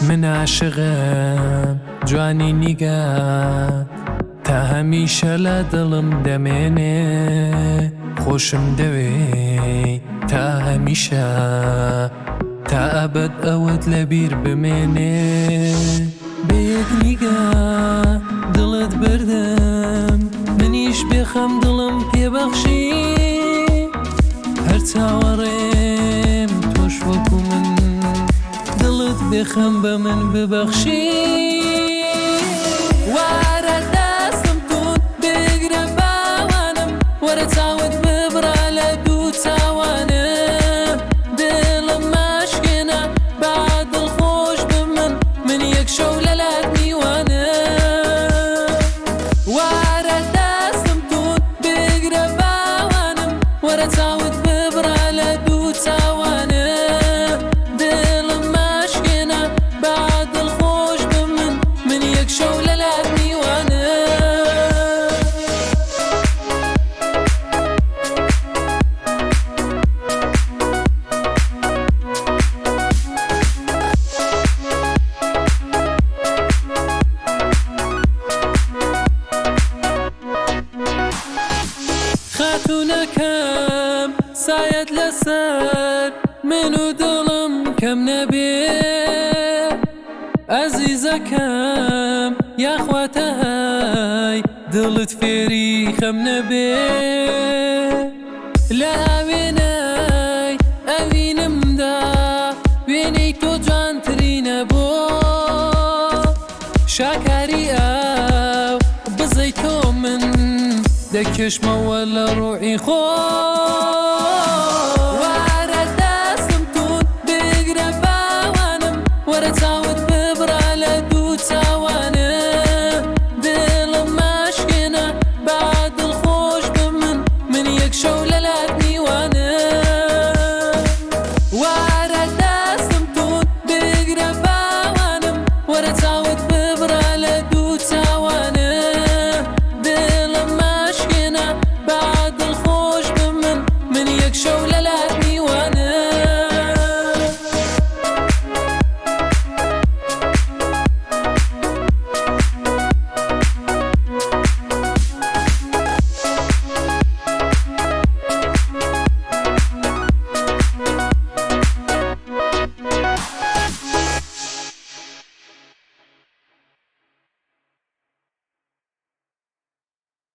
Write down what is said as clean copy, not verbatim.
من عاشقم جوانی نیگات تا هەمیشە لە دڵم دەمێنێ، خۆشم دەوێی تا هەمیشە، تا ئەبەد ئەوەت لەبیر بمێنێ. بە یەک نیگا دڵت بردم، منیش بێخەم دڵم پێ بەخشی، هەر چاوەڕێم تۆش وەکو من دڵت بێخەم بە من ببەخشی. وەرە دەستم توند بگرە باوانم، وەرە چاوت ببڕە لە دوو چاوانم، دڵم مەشکێنە با دڵخۆش بم من، من یەک شەو لەلات میوانم. وەرە دەستم توند بگرە باوانم، وەرە چاوت ببڕە لە دوو چاوانم، دڵم مەشکێنە با دڵخۆش بم من، من یەک شەو لەلات میوانم. خاتوونەکەم سایەت لەسەر من و دڵم کەم نەبێ، ئەزیزەکەم یاخوا تەهای دڵت فێری خەم نەبێ. لە ئاوێنەی ئەوینمدا وێنەی تۆ جوانترینە بۆ شاکاری ئاو بزەی تۆ من دەکێشمەوە لە ڕوحی خۆ. وەرە دەستم توند بگرە باوانم، وەرە چاوت ببڕە لە دوو چاوانم، دڵم مەشکێنە با دڵخۆش بم من، من یەک شەو لە